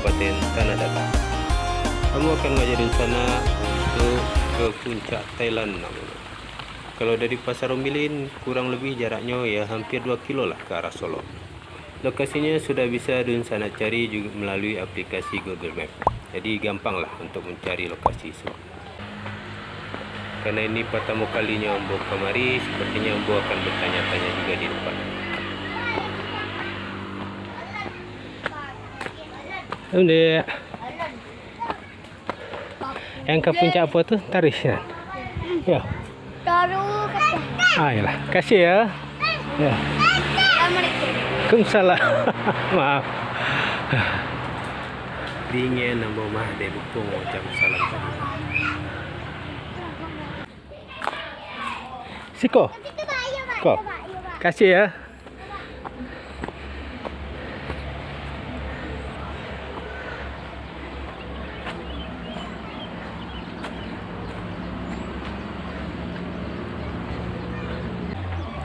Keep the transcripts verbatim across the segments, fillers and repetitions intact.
Kabupaten Tanah Datar. Ambo akan ngaja dunsanak tu ka puncak Thailand namonyo. Kalau dari Pasar Ombilin, kurang labiah jaraknyo ya hampir dua kilo lah ka arah Solok. Lokasinyo sudah bisa dunsanak cari juga melalui aplikasi Google Map. Jadi gampang lah untuk mencari lokasi Solok. Karena ini pertama kalinyo ambo kamari, sepertinya ambo akan bertanya-tanya juga di depan. Dek. Yang ka puncak apo tu? Taruih, kan? Yo. Taruih ka atas. Ah, iyolah. Kasih ya. Ya. Assalamualaikum. Waalaikumsalam. Maaf. Dingin ambo mah, dek lupo ngucap salam tadi. Siko. Ko. Kasih ya.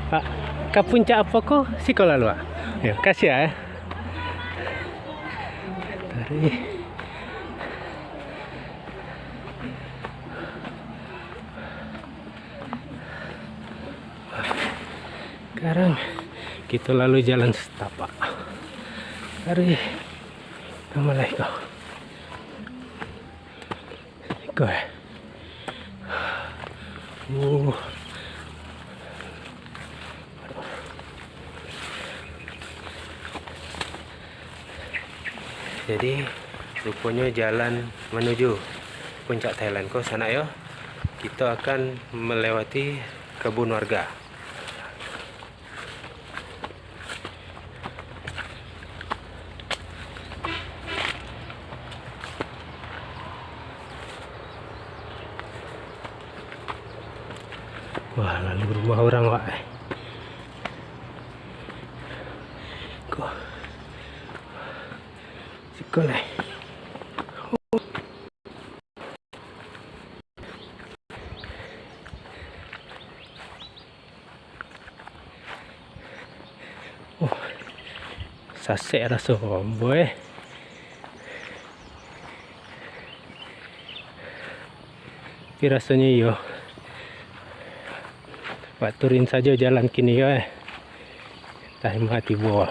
Pak, ka puncak apo ko? Siko lalu, Pak. Ya, kasih ya. Tarik. Sekarang kito lalu jalan satapak. Ari, amalai ko. Iko, eh. Uh. Jadi, ruponyo jalan manuju puncak Thailand ko, sanak yo, kito akan melewati kebun warga. Wah, lalu rumah urang, Wak. Ko. Siko lai. Oh, sasek raso ambo, eh. Tapi rasonyo iyo, wak turuin sajo jalan kini ko, eh. Antah ma tibo.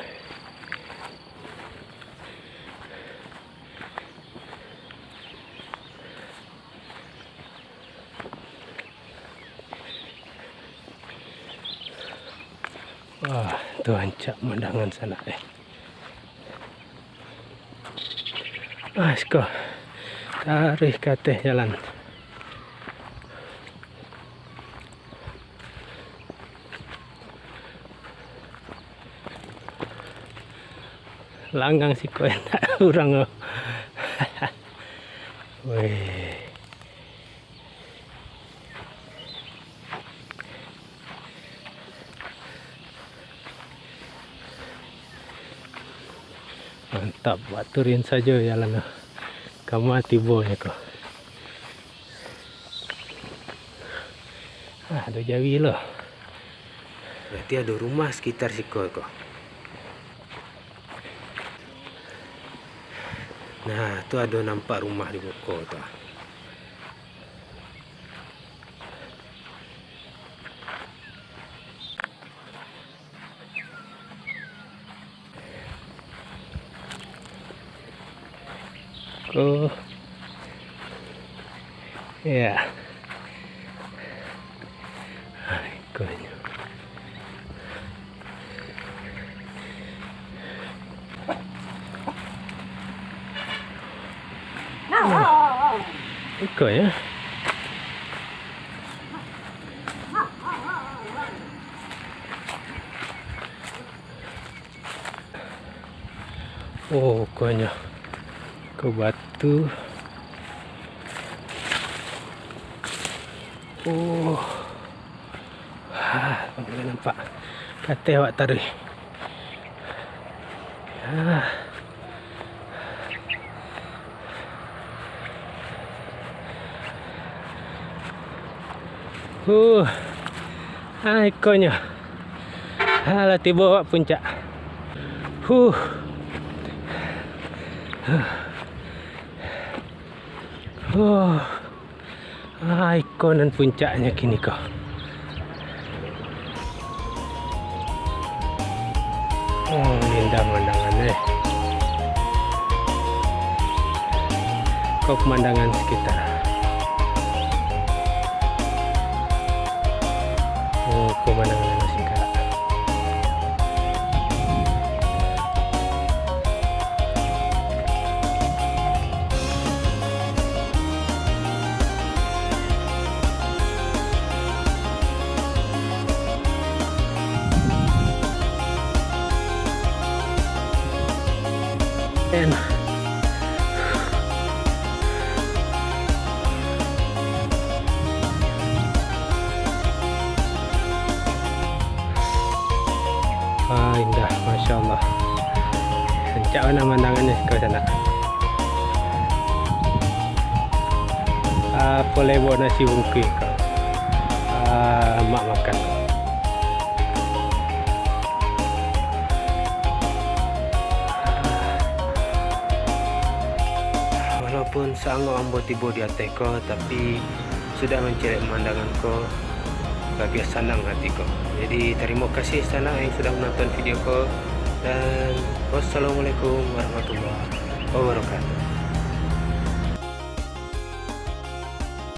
Wah, tu rancak mandangan sanak, eh. Ah, siko. Taruih ka ateh jalan. Langang siko, indak urang ko. Weh. Mantap, wak turuin sajo jalan tu. Ka ma tibonyo ko. Ah, ado jawi lo. Berarti ado rumah sekitar siko ko. Nah, tu ado nampak rumah di muko tu. Ko. Ya. Ai, konyo. Iko ya. Oh, konyo. Ko batu. Oh. Ha, nampak. Ka ateh awak taruih. Ha. Huh. Ha, ikonyo. Ha, lah tibo awak puncak. Huh. Huh. Oh, ah, iko nan puncaknyo kini ko. Oh, indah pemandangan, eh. Ko pemandangan sekitar. Oh, pemandangan nan singkat. Ah, indah, masya Allah. Rancak bana pemandangan ko, sanak. Apo lai baok nasi bungkuih ko. Ah, mak makan. Walaupun saangok ambo tibo di ateh ko, tapi sudah mancaliak pemandangan ko, labiah sanang hati ko. Jadi, tarimo kasih sanak yang sudah manonton video ko, dan wassalamualaikum warahmatullahi wabarakatuh.